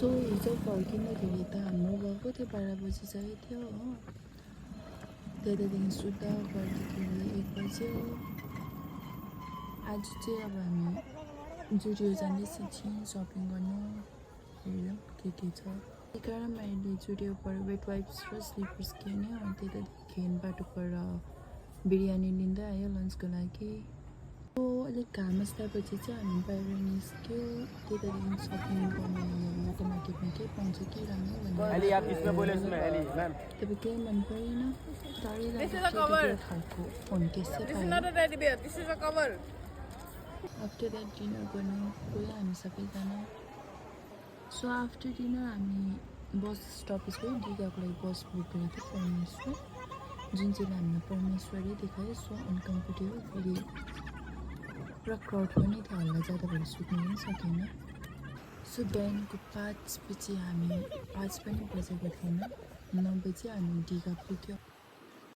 so हिजो फर्किँदाखेरि त हाम्रो भएको थियो 12 बजी चाहिँ थियो हो त्यतादेखि सुत्दा फर्किँदाखेरि 1 बज्यो आज चाहिँ अब हामी जुडियो जाँदैछ चाहिँ सपिङ गर्नु हेरौँ के छ त्यही मैले जुडियोबाट वेट वाइप्स र स्लिपर्स किन्यो अनि त्यतादेखि बाटोबाट बिरयानी लिँदै आयो लन्चको लागि सो अलिक घाम अस्ताएपछि चाहिँ हामी बाहिर निस्क्यो त्यतादेखि सपिङ गर्नु बाटोमा के पाउँछ कि राम्रो भनेर तपाईँ केही मन परेन टाढै खालको फोन केसै पायो आफ्टर द्याट डिनर गर्नु गयो हामी सबैजना सो आफ्टर डिनर हामी बस स्टपेज भयो दिघाको लागि बस बुक गरेको थियो परमेश्वर जुन चाहिँ हामीलाई परमेश्वरै देखायो सो अनकम्फर्टेबल फेरि पुरा क्राउड पनि थियो हल्ला जाँदा भएर सुत्नु पनि सकेन सो बिहानको 5 बजी हामी 5 पनि बजेको थिएन 9 बजी हामी दिघा पुग्यो